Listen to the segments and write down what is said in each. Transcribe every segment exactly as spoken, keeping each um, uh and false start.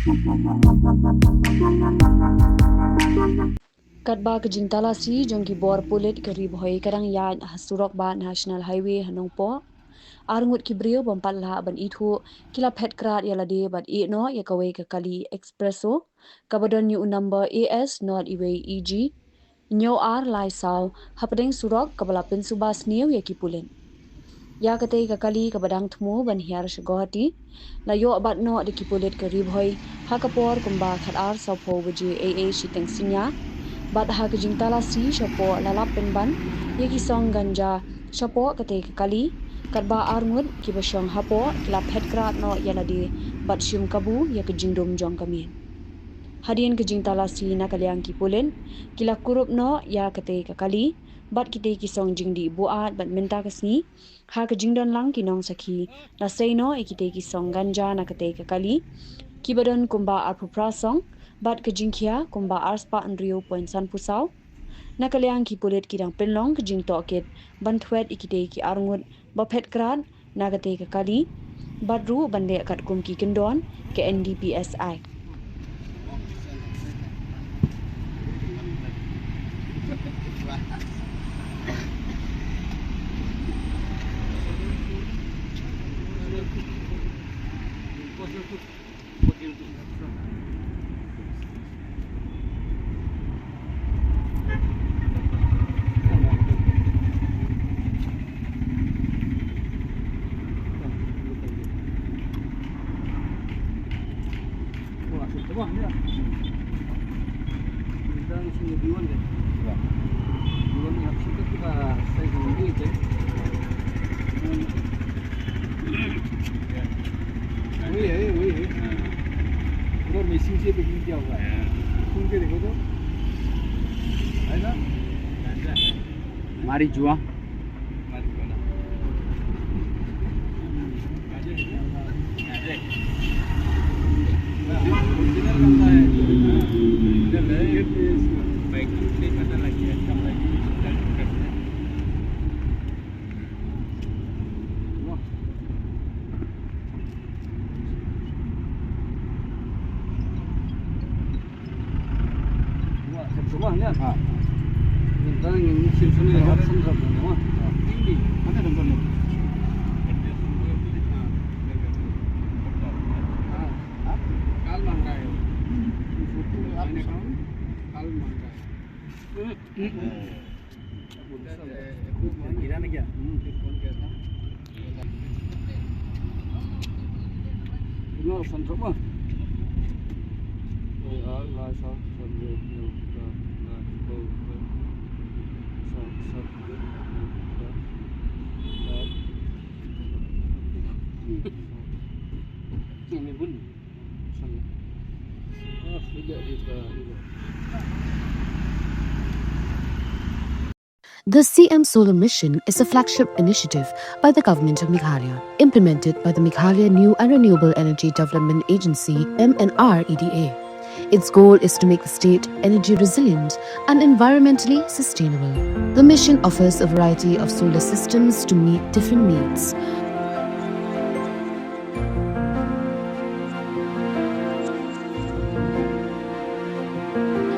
Katba ka jingtalasi jong ki bor pulit ka Ri Bhoi ka dang ïaid ha surok bah National Highway ha Nongpoh, arngut ki briew bym pat lah ban ithuh ki la phet krad ïa lade bad ïeh noh ïa kawei ka kali Expresso kaba don ïa u number A S not iwei E G hynñiew ar lai saw hapdeng surok kaba la pynsuba sniew ïa ki pulit. Ïa katei ka kali kaba dang thmu ban hiar sha Guwahati la ïoh bat noh da ki pulit ka Ri Bhoi ha ka por kumba khatar sawphew baje eiei shiteng synñia. Bad ha ka jingtalasi shapoh la lap pynban ïa ki song ganja shapoh katei ka kali, katba arngut kiba shong hapoh ki la phet krad noh ïa lade bad shim kabu ïa ka jingdum jong ka miet. Hadien ka jingtalasi na ka liang ki pulit, ki la kurup noh ïa katei ka kali bad kitei ki song jingdih buaid bad mynta ka sngi, ha ka jingdon lang ki nongsakhi, la sei noh ïa kitei ki song ganja na katei ka kali kiba don kumba arphew phra song bad ka jingkhia kumba arspah hynriew point sanphew saw. Na ka liang ki pulit ki dang pynlong ka jingtohkit ban thwet ïa kitei ki arngut ba phet krad na katei ka kali bad ruh ban leh katkum ki kyndon ka N D P S Act. वही है, वही है। पूरा मिक्सिंग से पैकिंग किया हुआ है। सुन के देखो तो। है ना? मारी जुआ। The C M Solar Mission is a flagship initiative by the Government of Meghalaya, implemented by the Meghalaya New and Renewable Energy Development Agency, M N R E D A. Its goal is to make the state energy resilient and environmentally sustainable. The mission offers a variety of solar systems to meet different needs.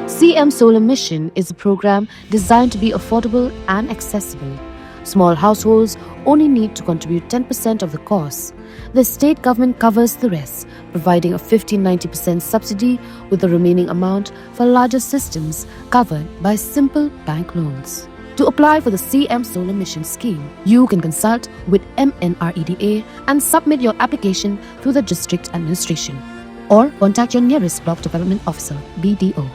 C M Solar Mission is a program designed to be affordable and accessible. Small households only need to contribute ten percent of the cost. The state government covers the rest, providing a fifty ninety percent subsidy, with the remaining amount for larger systems covered by simple bank loans. To apply for the C M Solar Mission scheme, you can consult with M N R E D A and submit your application through the district administration, or contact your nearest block development officer, B D O.